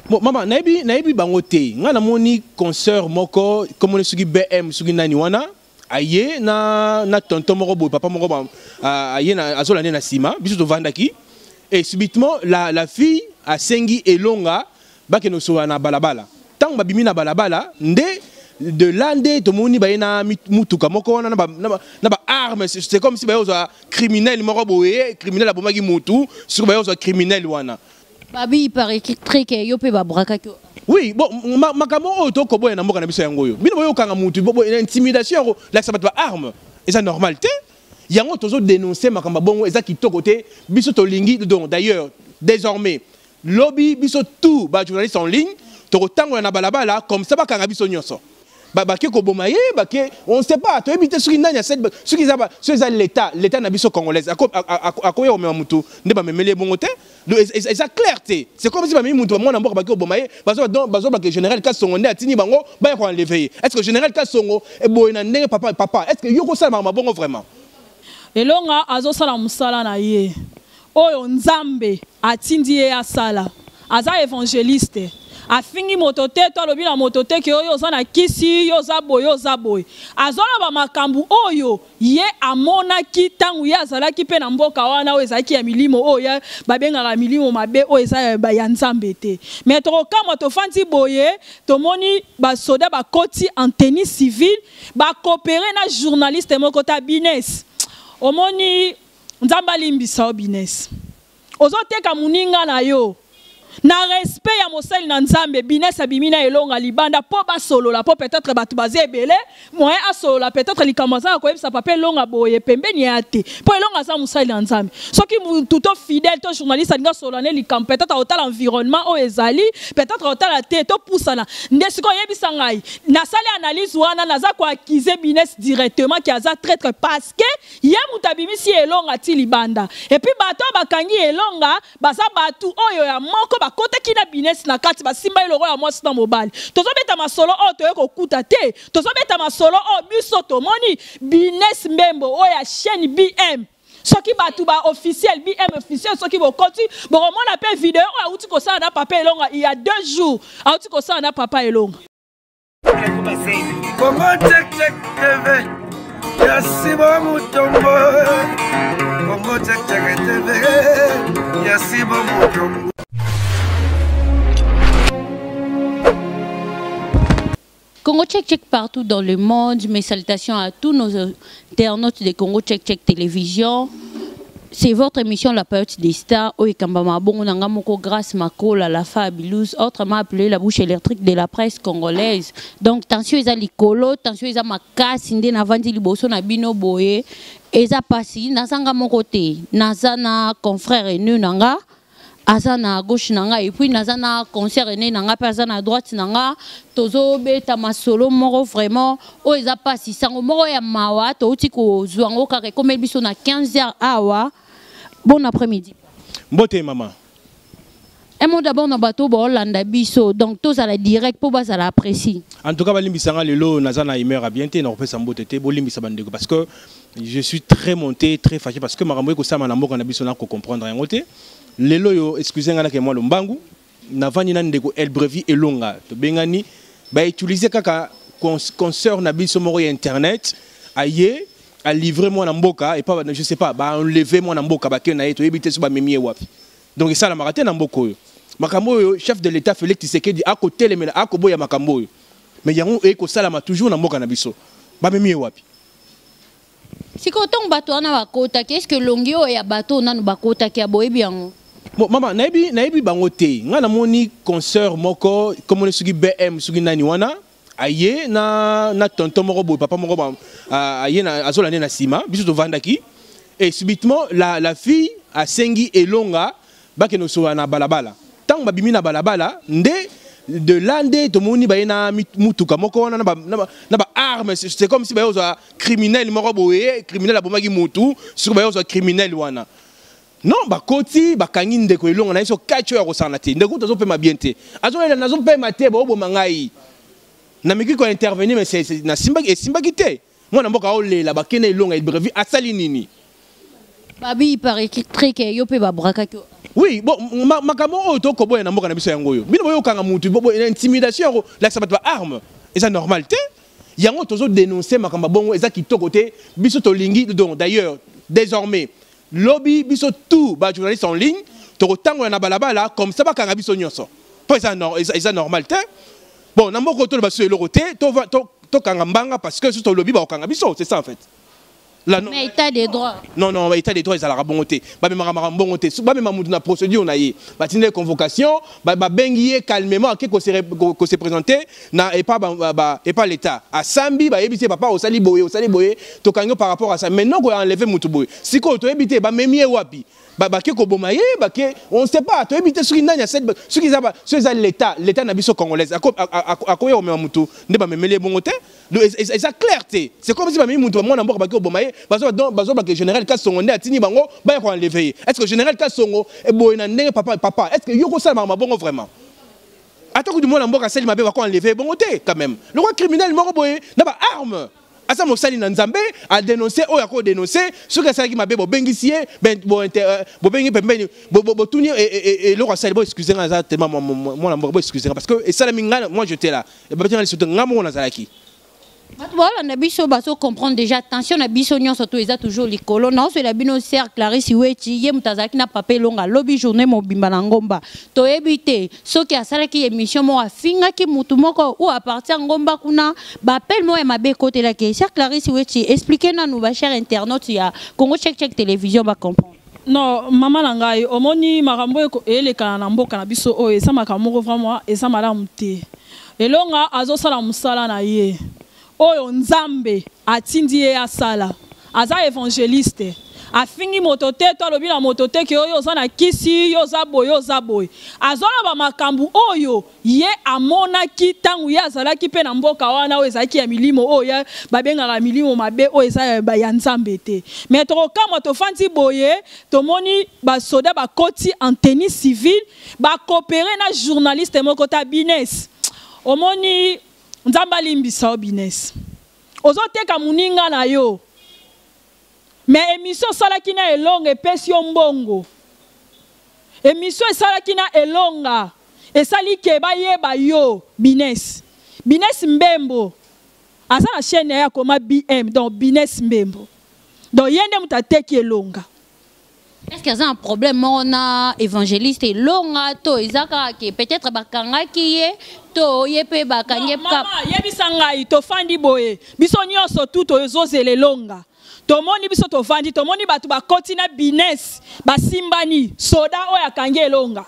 Bon, mama, nayebi bango te. Nga namoni concert moko, komoni soki BM, soki nani wana, aye na tonton moko boye, papa moko ba, aye na azolande na nsima, biso tovandaki. Et subitement la fille asengi Elonga bakende kosola na balabala. Ntango babimi na balabala, nde de là nde tomoni baye na mutuka moko wana na ba arme. C'est comme si baye kozwa criminel moko boye, criminel abomaki mutu, soki baye kozwa criminel wana. Babi, il paraît très que yo pe babrakaki. Oui, bon, makambo oyo tokoboya na mboka na biso yango oyo. Bino boyokanga mutu, bo, intimidation yango, lakisa bato ba arme. Eza normal te. Yango tozo dénoncer makambo bongo, eza kitoko te. Biso tolingi, donc d'ailleurs, désormais, lobby biso tout ba journaliste en ligne, tokotangola na balabala comme ça bakanga biso nyonso. Ba bake koboma ye, bake, on sait pas, toyebi te soki nani asali, soki eza ba, soki eza l'état, l'état na biso congolaise, akoya komema mutu nde bamemeli ye bongo te. Donc, eza clair te. C'est comme si bamemi mutu, bamwana mboka bake koboma ye, bazo, donc, bazo bake général Kasongo nde atini bango, baya ko enlever ye. Est-ce que général Kasongo eboye na ndenge papa, papa, est-ce que yo kosala makambo bongo vraiment? Elonga azosala mosala na ye. Oyo Nzambe atindi ye asala. Aza évangéliste. Afingi moto te, to alobi na moto te ke oyo oza na kisi, yo oza boye, yo oza boye. Azoloba makambo oyo ye amonaki ntango ye azalaki mpe na mboka wana oyo ezalaki ya milimo oyo ya babengaka milimo mabe oyo eza ya Nzambe te. Mais tokokamwa, tofandi boye, tomoni basoda bakoti en tenue civile, bakopere na journaliste moko ta Bines. Omoni Nzambe alimbisa yo Bines. Ozoteka moninga na yo. Na respect ya mosali na Nzambe, Bines abimi na Elonga libanda po basolola, po peut-être bato baza ebele, moyen asolola peut-être likambo aza koyebisa papa Elonga boye pembeni ya te. Po Elonga aza mosali na Nzambe. Soki mutu to fidèle to journaliste alinga solola ne likambo, peut-être otala environnement oyo ezali, peut-être otala te to pusana. Nde siko oyebisa ngai, nasali analyse wana, naza ko accuser Bines directement ki aza traître parce que ye mutu abimisi Elonga ti libanda. Et puis bato bakangi Elonga baza batu oyo ya moko bakotaki na Bines na kati, basimba ye lokola mwasi na mobali. Tozobeta masolo oyo toye kokuta te, tozobeta masolo oyo biso tomoni Bines Mbembo oyo ya chaîne BM. Soki batu ba officiel, BM officiel, soki bokoti, bokomona pe video oyo awuti kosala na papa Elonga il y a 2 jours, awuti kosala na papa Elonga. Congo Check Check TV, ya Simon Mutombo. Congo Check Check TV, ya Simon Mutombo. Congo Check Check partout dans le monde. Mes salutations à tous nos internautes de Congo Check Check Télévision. C'est votre émission La Période des Stars. Oyo ekamba mabongo na nga moko Grâce Makola, la Fabilouse, autrement appelée la bouche électrique de la presse congolaise. Donc tension eza likolo, tension eza makasi nde na vandi liboso na bino boye. Eza pasi nazanga moko te. Naza na confrère enu na nga. Aza na gauche na nga et puis naza na concert ene na nga pe aza na droite na nga. Tozo beta masolo moko vraiment oyo eza pasi sango moko ya mawa touti kozwa ngo kaka ekomeli biso na 15 heures awa. Bon après-midi. Mbote mama. Un mot d'abord na bato ba Hollanda biso donc tozala direct po bazala apprécier. En tout cas balimbisa nga lelo naza na humeur bien te na kopesa mbote te bolimbisa bandeko parce que je suis très monté très fâché parce que makambo ekosama na mboka na biso na ko comprendre yango te. Lelo yo excusez nga na ke mwa lombangu navandi na ndeko Elbrevi Elonga tobengani ba utiliser kaka concert na biso moko ya internet aye a livrer mwana mboka et pas je sais pas ba enlever mwana mboka ba ke na ye toyebi te so ba memie wapi. Donc esalamaka te na mboka oyo. Makambo oyo chef de l'État Félix Tshisekedi akotelemela akoboya makambo oyo. Mais yango ekosalama toujours na mboka na biso. Ba memie wapi? Sikoyo ntango bato wana bakotaki, est-ce que elongi oyo ya bato oyo nanu bakotaki ya boyebi yango? Bon, mama, nayebi bango te. Nga namoni concert moko, komoni soki BM, soki nani wana, aye na tonton moko boye, papa moko ba, aye na, azolande na nsima, biso tovandaki. Et subitement, la fille asengi Elonga, bakende kosola na balabala. Ntango babimi na balabala, nde de là nde tomoni baye na mutuka moko wana na ba arme, c'est comme si baye kozwa criminel moko boye, criminel abomaki mutu, soki baye kozwa criminel wana. Non, bakoti, bakangi ndeko Elonga na ye so kati oyo akosala te. Ndeko kutu azopema bien te. Azolela, nazopema te, baoboma ngai. Nameki ko intervenir, mais c'est, nasimbaki, esimbaki te. Mwana mboka aolela, bakende Elonga Elbrevi, asali nini? Babi, il paraît très que yo pe babrakaki. Oui, bon, makambo oyo tokoboya na mboka na biso yango oyo. Bino boyokanga mutu, intimidation yango, lakisa bato ba arme. Eza normal te. Yango tozo dénoncer makambo bongo, eza kitoko te. Biso tolingi, donc d'ailleurs, désormais, lobby biso tout ba journaliste en ligne, tokotangola na balabala comme ça bakanga biso nyonso. Po eza eza normal te. Bon, na mboka to baso eloko te, to tokanga mbanga parce que surtout lobby bakanga biso, c'est ça en fait. La non, mais état des droits. Non, non, état des droits, ezalaka bongo te. Bamemaka makambo bongo te. Bamema mutu na procédure na ye. Batindi convocation, babengi ye calmement, ake ko se présenter na epa ba epa l'État. Asambi, bayebisi papa osali boye, osali boye, tokangi par rapport à ça. Maintenant ko enlever mutu boye. Siko toyebi te, bamemi ye wapi? Bake koboma ye, bake, on ne sait pas. Toyebi te soki nani asali, soki eza soki eza l'État, l'État na biso congolaise. Akoya komema mutu nde bamemeli ye bongo te. Eza clair te. C'est comme si bamemi mutu bamwana mboka bake koboma ye, bazobake général Kasongo nde atindi bango baya koenlever ye. Est-ce que général Kasongo eboye na ndenge papa papa, est-ce que yo kosala makambo bongo vraiment? Ata kutu mwana mboka asali mabe, bako enlever bongo te quand même. Le roi criminel moko boye na ba arme. Asa mosali na Nzambe a dénoncé oyo ako dénoncer, soki asalaki mabe bobengisi ye, bobengi pembeni, botuni eloko asali. Bo excuse nga, aza tellement mwana mboka, bo excuse nga parce que esalami nga, moi j'étais là, babenga lisusu nga moko nazalaki. Bato baolanda biso bazo comprendre déjà tension na biso nyonso to eza toujours likolo. Naoswela bino sœur Clarisse Weti, ye moto azalaki na papa Elonga lobi journée mobimba na ngomba. Toyebi te soki asalaki émission moko, afingaki mutu moko ou apartir ngomba kuna, baappel moko ya mabe ekotelaki. Sœur Clarisse Weti, explique nanu bachers internautes ya Congo Check Check Télévision bacomprendre. Non, mama na ngai, omoni makambo oyo eyelekana na mboka na biso oyo, eza makambo moko vraiment eza malamu te. Elonga azosala mosala na ye oyo Nzambe atindi ye asala. Aza évangéliste, afingi moto te to alobi na moto te ke oyo oza na kisi, yo oza boye, yo oza boye. Azoloba makambo oyo ye amonaki ntango ye azalaki mpe na mboka wana oyo ezalaki ya milimo oyo babengaka milimo mabe, oyo eza ya Nzambe te. Mais tokokamwa, tofandi boye, tomoni basoda bakoti en tenue civile, bacoopérer na journaliste moko ta Bines. Omoni, Nzambe alimbisa yo. Bines, ozoteka moninga na yo, mais émission osalaki na Elonga epesi yo mbongo. Émission esalaki na Elonga esali ke bayeba yo. Bines, Bines Mbembo aza na chaîne ya ye akoma BM, donc Bines Mbembo, donc ye nde moto ateki Elonga. Est-ce qu'il y a un problème moko na évangéliste Elonga to eza kaka ke peut-être bakangaki ye to ye mpe bakangi? Mama, yebisa ngai, tofandi boye, biso nyonso tu tozozela Elonga, tomoni biso tovandi, tomoni bato bakoti na Bines, basimbani, soda oyo akangi Elonga.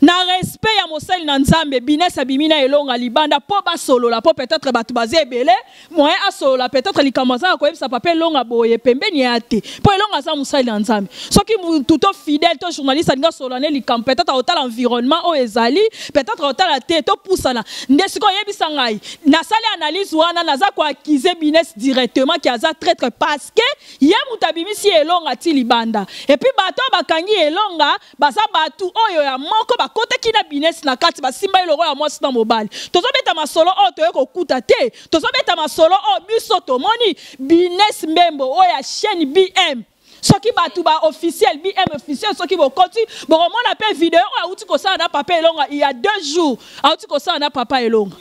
Na respect ya mosali na Nzambe, Bines abimi na Elonga libanda mpo basolola, mpo peut-être bato baza ebele, moyen asolola peut-être likambo aza na koyebisa papa Elonga boye pembeni ya te, mpo Elonga aza mosali na Nzambe. Soki mutu to fidèle to journaliste alingi asolola ne likambo, peut-être aotala environnement oyo ezali, peut-être aotala te, topusana nde. Sikoyo oyebisa ngai, nasali analyse wana, naza koaccuser Bines directement ki aza traître, parce que ye moto abimisi Elonga ti libanda. Et puis bato oyo bakangi Elonga baza bato oyo ya moko bakotaki na Bines na kati, basimba ye lokola mwasi na mobali. Tozobeta masolo oyo toye kokuta te, tozobeta masolo oyo biso tomoni. Bines Mbembo oyo ya chaîne BM, soki bato ba officiel, BM officiel, soki bokoti bokomona mpe video oyo awuti kosala na papa Elonga il y a 2 jours, awuti kosala na papa Elonga.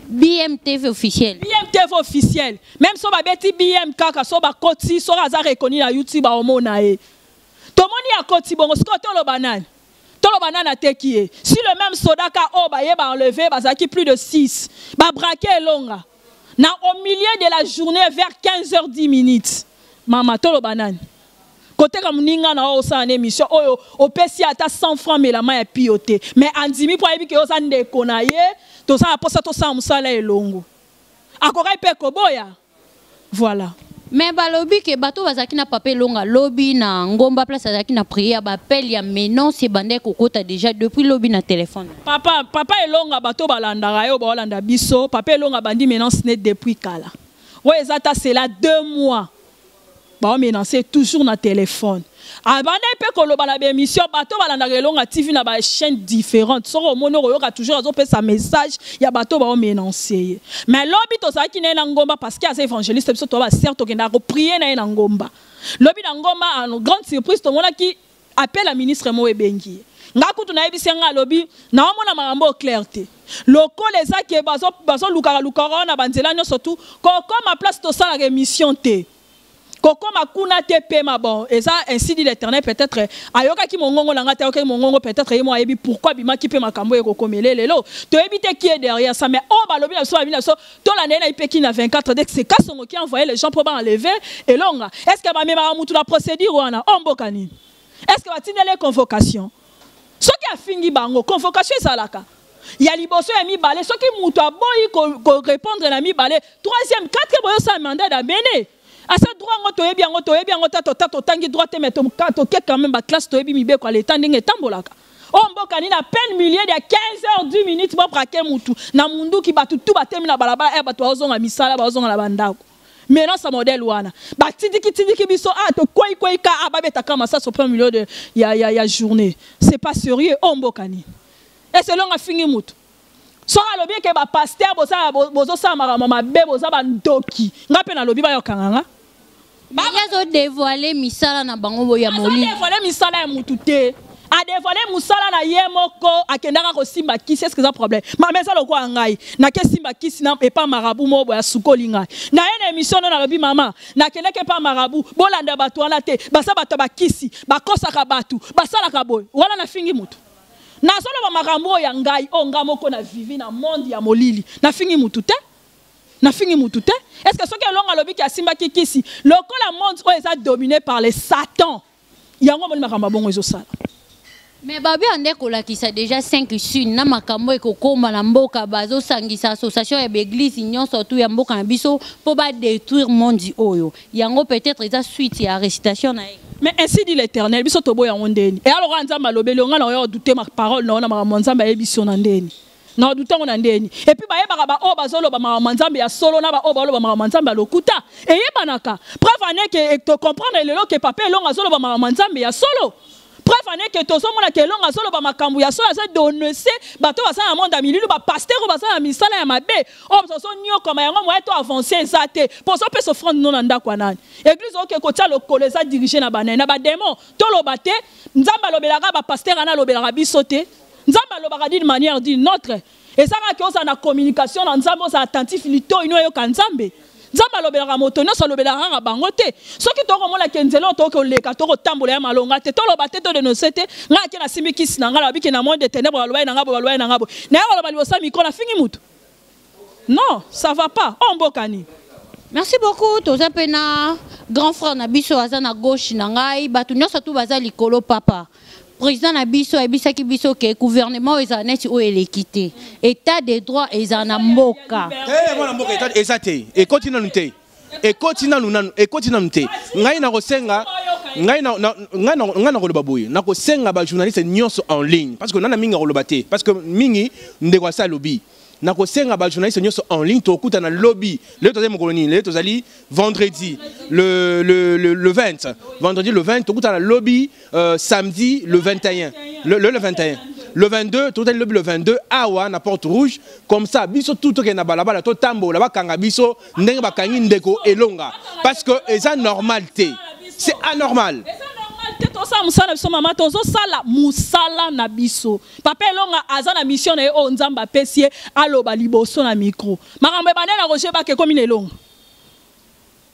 BMTV officiel. BMTV officiel. Même so babeti BM kaka, so bakoti, soki aza reconnu na YouTube, aomona ye. Tomoni akoti bongo. Sikoyo toloba nani? Toloba nani ateki ye? Si le même soda ka oyo baye baenlever, bazalaki plus de 6, babraquer Elonga na au milieu de la journée vers 15h10 minutes. Mama, toloba nani? Koteka moninga na oyo osala na émission oyo, opesi ata 100 francs melama ya pio te, mais andimi mpo ayebi ke oza ndeko na ye, toza na mposa tosala mosala elongo, akokai mpe koboya. Voilà. Mais balobi ke bato bazalaki na papa Elonga lobi na ngomba, place azalaki na prière, baappel ya menace ebandaki kokota déjà depuis lobi na téléphone. Papa, papa Elonga, bato balandaka ye, baolanda biso, papa Elonga bandi menace ne depuis kala. Oyo eza ta cela 2 mois. Baomenace toujours na telefone. Abandaki mpe koloba na baémission, bato balandaka Elonga TV na bachaîne différente. Soki omoni, okoyoka toujours azopesa message ya bato baomenace ye. Mais lobi tozalaki na ye na ngomba, parce que aza évangéliste, biso toza basœur, tokendaka koprier na ye na ngomba. Lobi na ngomba, en grande surprise, tomonaki appel ya ministre moko ebengi ye. Nga kutu nayebisi nga, alobi naomona makambo clair te, lokola eza ke bazolukaka lukaka wana banzela nyonso tu kokoma place tosalaka émission te, kokoma kuna te. Pema bon, eza ainsi dit l'Éternel. Peut-être ayokaki mongongo na nga te, ayokaki mongongo, peut-être ye mo ayebi pourquoi bimaki mpe makambo ekokomele lelo. Toyebi te qui est derrière ça, mais oyo balobi na biso, balobi na biso tolanda ye na ipeki na 24 dès que c'est Kasongo qui a envoyé les gens mpo baenlever Elonga. Est ce que bamemaka mutu na procédure wana? Oyo mboka nini? Est ce que batindeli convocation? Soki afingi bango, convocation ezalaka ya liboso, ya mibale. Soki moto aboyi korépondre na mibale, troisième, quatrième, oyosala mandat d'amener. Asa droit yango toyebi yango, toyebi yango. Ta tota totangi droit te, mais toke quand même baclasse, toyebi mibeko ya leta ndenge etambolaka. Oyo mboka nini? À peine milieu ya 15 heures 10 minutes, babraquer mutu na munduki, bato tu batemi na balabala. E bato bazozonga misala, bazozonga na bandako. Maintenant sa modèle wana batindiki tindiki biso, ah, tokwei ka, ah, babetaka masasi au plein milieu de ya journée. C'est pas sérieux. Oyo mboka nini? Ese Elonga afingi mutu? Soki alobi eke bapasteur bozosala makambo mabe, boza bandoki, nga mpe nalobi bayokanga nga. Ye azodévoile misala na bango boyo ya molili. Azodévoile misala ya mutu te, adévoile mosala na ye moko. Akendaka kosimba kisi, est-ce eza problème? Mama, eza lokola ngai nake simba kisi na epa marabout moko boye, asukoli ngai na ye na émission no. Nalobi: "Mama, nakendaki epa marabout, bolanda bato wana te, baza bato ya bakisi, bakosaka bato, basalaka boye." Wana nafingi mutu? Nazoloba makambo oyo ya ngai, oyo ngai moko na vivi na monde ya molili. Nafingi mutu te, nafingi mutu te. Est ce que soki Elongo alobiki asimbaki kisi, lokola monde oyo eza dominé par les Satan, yango omoni makambo ya bongo ezosala? Mais babi ande kolakisa déjà 5 sune na makambo ekokóma na mboka. Bazosangisa association ya baeglise nyonso tu ya mboka na biso mpo badétruire monde oyo. Yango peut-être eza suite ya arrestation na ye. Mais ainsi dit l'Éternel, biso toboya yango ndeni? E alors Nzambe alobeli yo, ngai na oyo odouter ma parole na yo na makambo Nzambe ayebi yo na ndeni na odouter yango na ndeni? Et puis bayebaka baoyo bazoloba makambo Nzambe ya solo na baoyo baloba makambo Nzambe ya lokuta, eyebanaka. Preuve ane ke tocomprendre lelo ke papa Elongo azoloba makambo Nzambe ya solo. Preuve ane ke tozomona ke Elongo azoloba makambo ya solo, aza dénoncer bato baza na monde ya milulu, bapasteur oyo baza na misala ya mabe, oyo tozonyokama yango. Moye to avance eza te, mpo ozopesa offrande no na ndako ya nani? Église oke kotia lokolo eza dirigé na banani? Na badémon. Toloba te Nzambe alobelaka bapasteur wana, alobelaka biso te. Nzambe alobaka d'une manière d'une autre. Eza kaka ozala na communication na Nzambe, ozala attentif, litoi no oyoka Nzambe. Nzambe alobelaka moto nyonso, alobelaka kaka bango te. Soki tokomona ke nzela oyo tokoleka, tokotambola ya malonga te, toloba te, todénoncer te. Ngai ake nasimbi kisi na ngai, nabiki na monde de ténèbre, balobai na ngai boye, balobai na ngai boye, naye koloba liboso ya micro, nafingi mutu? Non, ça va pas. Oyo mboka nini? Merci beaucoup. Toza mpe na grand frère na biso, aza na gauche na ngai. Bato nyonso tu baza likolo. Papa président na biso ayebisaki biso ke gouvernement oyo ezala neti oyo eleki te, état de droit ezala na mboka. Te, mwana mboka, eza te, ekoti nanu te, ekoti nanu nanu, ekoti nanu te. Ngai nakosenga, ngai nakoloba boye, nakosenga bajournaliste nyonso en ligne, parce que nana mingi akoloba te, parce que mingi ndeko asa alobi. Nakosenga bajournaliste nyonso en ligne, tokutana lobi. Lelo tozali mokolo nini? Lelo tozali vendredi le 20, vendredi le 20. Tokutana lobi, samedi le 21, le 21, le 22. Tokutani lobi le 22 awa na Porte Rouge. Comme ça biso tu tokende na balabala, totambola, bakanga biso ndenge bakangi ndeko Elonga, parce que eza normal te, c'est anormal. Eza normal te. Tosala mosala na biso, mama, tozosala mosala na biso. Papa Elonga aza na mission na ye oyo Nzambe apesi ye, aloba liboso na micro. Makambo ebande na Roger Baka, ekomi na Elonga.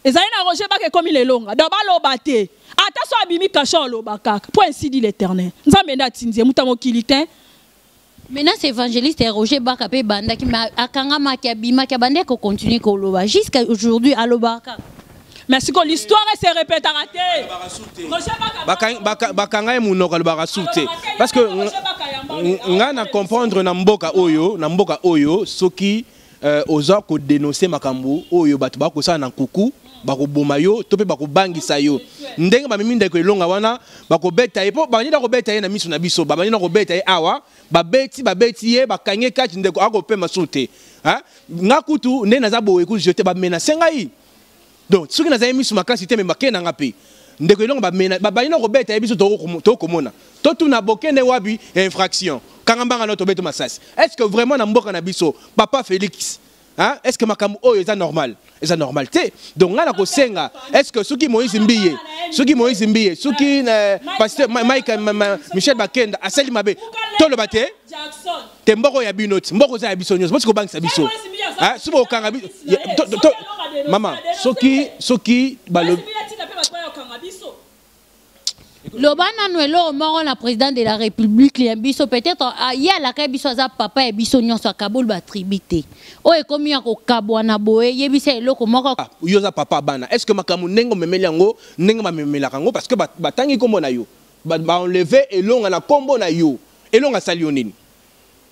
Ezali na Roger Baka, ekomi na Elonga. Donc baloba te, ata so abimi kasho, aloba kaka po ainsi dit l'Éternel. Nzambe nde atindi ye, muta mokili te. Maintenant évangéliste Roger Baka mpe ebandaki, mais akangamaki, abimaki, abandaki kocontinue koloba jusqu'à aujourd'hui, alobaka kaka. Mais sikoyo l'histoire se répétaka te. Roger Baka Bakanga ye monoko, alobaka su te, parce que ngai na comprendre na mboka oyo, na mboka oyo, soki oza kodénoncer makambo oyo bato bakosala na nkuku, bakoboma yo to mpe bakobangisa yo. Ndenge bamemi ndeko Elonga wana, bakobeta ye mpo babandi na kobeta ye na miso na biso, babandi na kobeta ye awa, babeti, babeti ye, bakangi ye kati. Ndeko akopema su te. Nga kutu nde naza boye, kutu jete bamenace ngai. Donc soki nazali misu makasi te, me bakende nanga mpe ndeko Elonga bamena babandi na kobeta ye, biso tokomona totuna bokende wapi ya infraction, kanga mbanga no tobeta masasi. Est ce que vraiment na mboka na biso, papa Félix, hein, est ce que makambo oyo eza normal? Eza normal te. Donc ngai na kosenga, est ce que soki Moïse Mbiye, soki Moïse Mbiye, soki pasteur Mike Michel Bakenda asali mabe, toloba te te mboko ya bino ti mboko eza ya biso nyonso. Bosi kobangisa biso soki bokanga mama, soki balobi. Loba nanu eloko moko na président de la République ya biso. Peut-être ye alaka biso, aza papa ya biso nyonso, akaboli batribu te. Oyo ekomi ya kokabwana boye, yebisa eloko moko. Ah, yo oza papa bana, est ce que makambo ndenge omemeli yango, ndenge bamemelaka yango, parce que batangi nkombo na yo, baenlever Elonga na nkombo na yo, Elonga asali yo nini?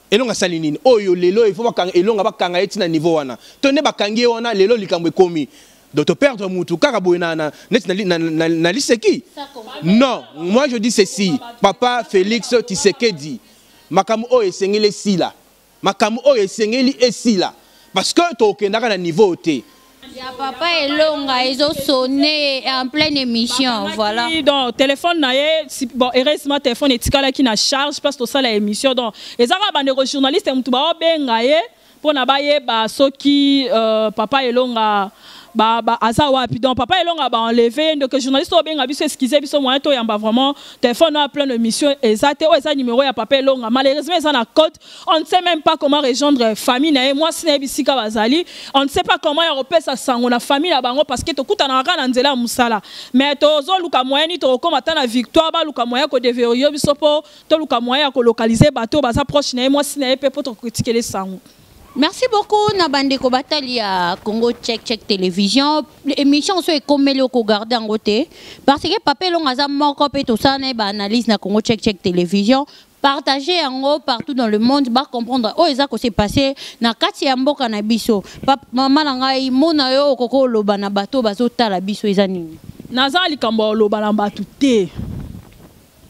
Elonga asali nini oyo lelo il faut bakanga Elonga, bakanga ye ntina niveau wana to nde bakangi ye wana? Lelo likambo ekomi, donc toperdre mutu kaka boye na neti na liseki. Non, moi je dis ceci: papa Félix Tshisekedi, makambo oyo esengeli esila, makambo oyo esengeli esila, parce que tokendaka na niveau te. Ya papa Elonga ezosonner en pleine émission, voilà. Donc téléphone na ye, bon, heureusement téléphone etikalaki na charge parce tosala émission. Donc eza kaka bandeko journaliste motu baobenga ye mpona bayeba soki papa Elonga ba aza wapi. Donc papa Elonga baenlever. Donc journaliste oyo obenga biso, excuse biso, moyen toyamba vraiment téléphone oyo plein émission eza te. Oyo eza numéro ya papa Elonga, malheureusement eza na code. On ne sait même pas comment rejoindre famille na ye, mwasi na ye, bisika bazali. On ne sait pas comment ya kopesa sango na famille na bango, parce que tokutanaka kaka na nzela ya mosala. Mais tozoluka moyen nini tokokóma ata na victoire, baluka moyen kodéverrouiller biso mpo toluka moyen ya kolocaliser bato oyo baza proche na ye, mwasi na ye mpe, mpo tokotikele sango. Merci beaucoup na bandeko batali ya Congo Check Check Télévision. Émission so ekomeli, okogarder yango te, parce que papa Elonga aza moko mpe tosala na ye baanalyse na Congo Check Check Télévision. Partager yango partout dans le monde, bacomprendre oyo eza kose passer na kati ya mboka na biso. Mama na ngai, mona yo okoki oloba na bato oyo bazotala biso eza nini? Naza likambo ya oloba na bato te.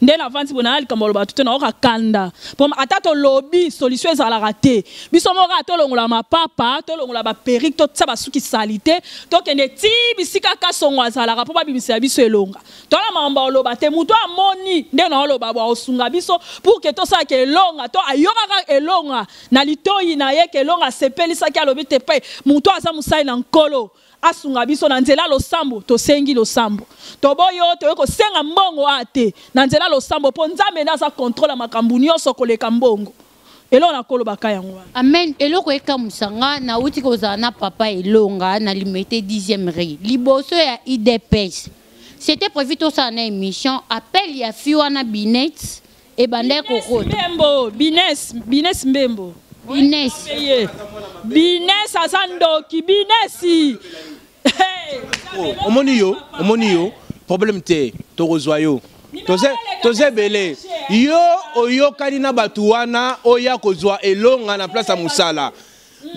Nde navandi boye, naya likambo oloba bato te. Nayoka kanda po ata tolobi, solution ezalaka te. Biso moko kaka tolongola mapapa, tolongola baperruque, totia basuki sali te, tokende ti bisika Kasongo azalaka mpo babimisela biso Elonga. Tola makambo oloba te. Moto amoni nde na oloba bwa osunga biso pour que tosalaka Elonga to ayokaka Elonga na litoi na ye ke Elonga asepelisaki, alobi te mpe moto aza mosali na Nkolo, asunga biso na nzela losambo. Tosengi losambo, toboyi oyo toyei kosenga mbongo a te, na nzela losambo, mpo Nzambe nde aza contrôle ya makambo nyonso koleka mbongo. Eloko nakolobaka yango wana. Amen. Eloko ekamwisa nga, nauti kozala na papa Elonga na Limete 10e rue, liboso ya UDPS. C'était prévu tosala na émission, appel ya fi wana Binet ebandaki kokota. Mbembo, Bines, Bines Mbembo. Bines. Ye Bines aza ndoki, Binesi. Oh, omoni yo, omoni yo, problème te, tokozwa yo. Toza ebele. Yo oyokani na bato wana oya kozwa Elonga na place ya mosala.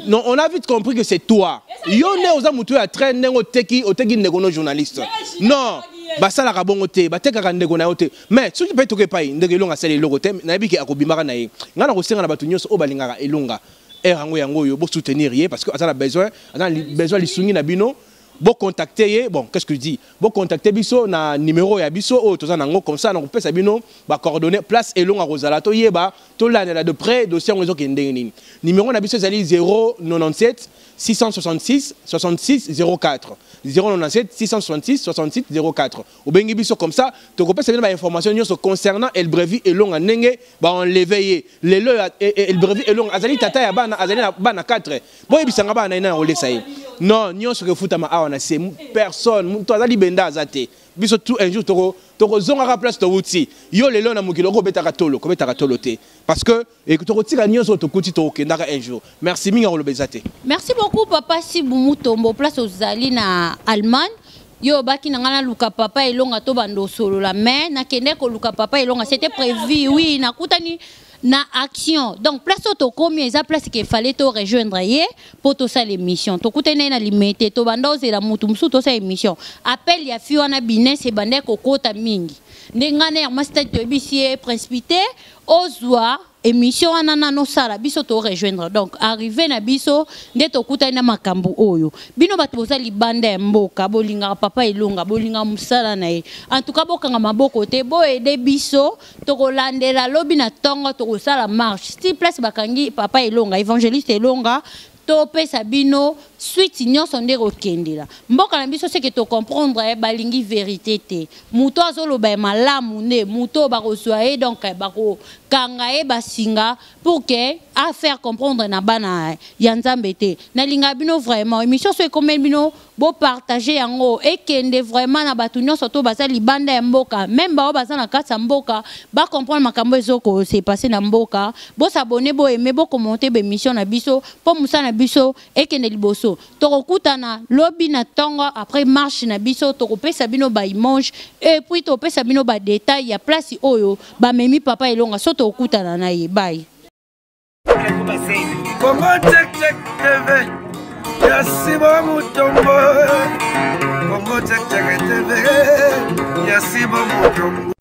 Non, on a vite compris que c'est toi. Yo nde oza motu ya train, ndenge oteki ndeko no journaliste. Non, basalaka bongo te, batekaka ndeko na yo te. Mais soki mpe toke epai ndeko Elonga asali eloko te, nayebi ke akobimaka na ye. Ngai na kosenga na bato nyonso oyo balingaka Elonga, ere yango oyo bosoutenir ye, parce que aza na besoin, aza na besoin lisungi na bino. Bocontacter ye. Bon, qu'est-ce que je dis? Bocontacter biso na numéro ya biso oyo toza nango, comme ça nakopesa bino bacoordonnées, place Elonga kozala, toyeba tolandela de près dossier yango ezokende ndenge nini. Numéro na biso ezali 097 666 66 04, 097 666 66 04. Obengi biso, comme ça tokopesa bino bainformation nyonso concernant Elbrevi Elonga, ndenge baenlever ye lelo. Elbrevi Elonga azali tata ya bana, azali na bana 4. Boyebisanga bana na ye na kolesa ye? Non, nyonso kefutama awa na se, personne moto aza libenda aza te. Biso tout un jour tokozongaka place towuti. Yo lelo na mokili okobetaka tolo, kobetaka tolo te, parce que tokotika nyonso oyo tokuti, tokokendaka un jour. Merci mingi, akoloba eza te. Merci beaucoup, papa Sibu Mutombo. Place ozali na Allemagne, yo obaki na ngai naluka papa Elonga to bando osolola, mais nakende koluka papa Elonga, c'était prévu, oui, nakutani na action. Donc place oyo tokomi eza place ke fallait to rejoindre ye mpo tosala émission. Tokutani ye na Limete, tobanda ozela mutu mosusu tosala émission. Appel ya fi wana Bines ebandaki kokota mingi. Nde ngai na Hermas Tadi toyebisi ye précipité ozwa émission wana nano osala, biso to rejoindre. Donc arrivé na biso nde tokutani na makambo oyo. Bino bato boza libanda ya mboka, bolingaka papa Elonga, bolingaka mosala na ye, en tout cas bokanga maboko te, boyede biso. Tokolandela lobi na ntongo, tokosala marche ti place bakangi papa Elonga, évangéliste Elonga. Topesa bino suite nyonso nde kokendela mboka na biso. Seke tocomprendre, balingi vérité te. Moto azoloba ya malamu nde moto oyo bakozwa ye, donc bakokanga ye basinga pour que afaire comprendre na bana ya Nzambe te. Nalingaka bino vraiment. Émission so ekomeli bino, bopartage yango, ekende vraiment na bato nyonso to baza libanda ya mboka, même bao baza na kati ya mboka, bacomprendre makambo ezokose passer na mboka. Bos'abonner, boaimer, bocommenter baémission na biso mpo mosala na biso ekende liboso. Tokokutana lobi na ntongo après marche na biso. Tokopesa bino baimage et puis tokopesa bino badétail ya place oyo bamemi papa Elonga. So tokokutana na ye. Bye. Congo Check Check TV ya Simon Mutombo. Congo Check Check TV ya Simon Mutombo.